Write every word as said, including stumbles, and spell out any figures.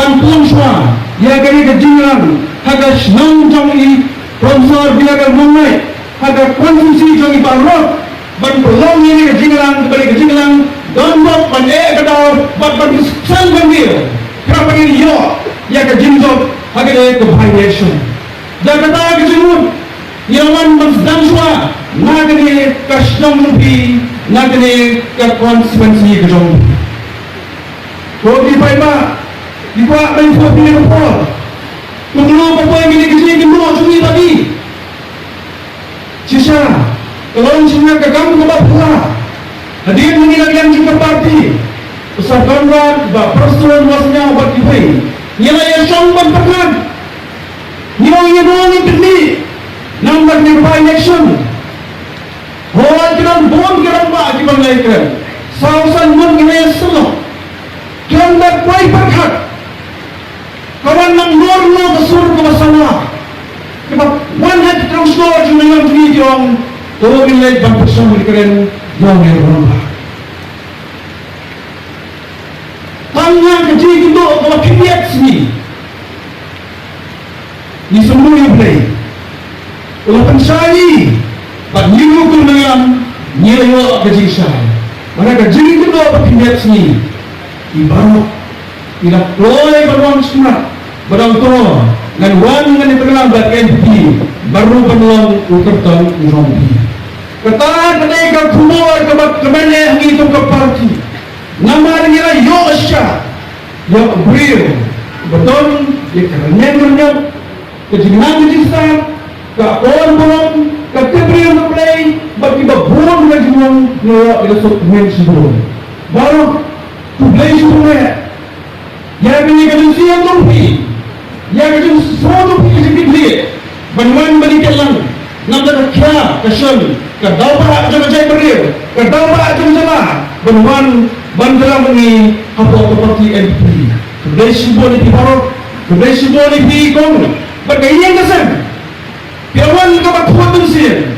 Ngan pynlong shuwa ïa kane ka jingïalang ha ka shnong jong i Professor Bilakal Mawlai, ha ka constituency jong i baroh, ban pynlong ïa kane ka jingïalang kaba dei ka jingïalang donbok ban eh ka daw bad ban pynsan ban wir, khnang ba ngin ïoh ïa ka jingjop ha kane ka by-election. Da kata ka jingmut ngi la wan ban sdang shuwa na kane ka shnong jong phi, na kane ka constituency ka jong phi. Ko ki paidbah, ki kwah ban pynpaw ïa ka por. Kumno ba poi kine ki jingkynnoh jong ngi ba ki. Shisha ka long shisha ka kam kaba phylla. Hadien ba ngi la ïeng sha ka party, u Sir Conrad bad Prestone Mawsyngiaw bad kiwei, ngi la ïashong ban pyrkhat. Ngi ong ïa no ngin pynmih namar kane ka by-election. Hooid, ki don bun ki rangbah kiba ngi la ïakren. Saw san ngut ngi la ïasyllok. Ki ong ba poi pyrkhat. Ka wan nangno nangno ka sur kaba sawa, kaba wan ha ki tnat shnong jong ngi, ki ong, to ngin leit ban pyrshang ban kren ïa u rangbah. Tang ha ka jingkynnoh kaba khyndiat sngi, ngi sngewbha ïa U Blei u la pynshai ïa ngi bad ngi ruh kum nongïalam ngi la ïoh ka jingshai. Bad ha ka jingkynnoh ba khyndiat sngi, ngi baroh ngi la kloi ban wan sha khmat, ba dang to ngan wan ngan ïatreilang bad N P P, bad ruh ban long u kyrtong u jong phi. Kata ka dei ka khubor kaba kmen eh ha ngi kum ka party. Namar ngi la ïoh shisha ïa u briew ba don ïa ka rynïeng rynïap, ka jingnang ka jingstad, ka ïoh burom, ka tip briew na U Blei, bad kiba bun ka jingnang ngi ïoh ïa ka suk myn shibun. Baroh khublei shibun eh. Ïa kane ka jingsngewthuh jong phi, ïa ka jingsngewthuh jong phi ka jingkitkhlieh ban wan ban ïakynduh lang namar ka khia ka shon, ka daw ba jong ka jaitbynriew, ka daw ba jong ka jylla, ban wan ban ïakynduh lang bad ngi hapoh ka party N P P. Khublei shibun ïa phi baroh, khublei shibun ïa phi kong bad ka ïing ka sem. Phi la wan kaba khuid mynsiem,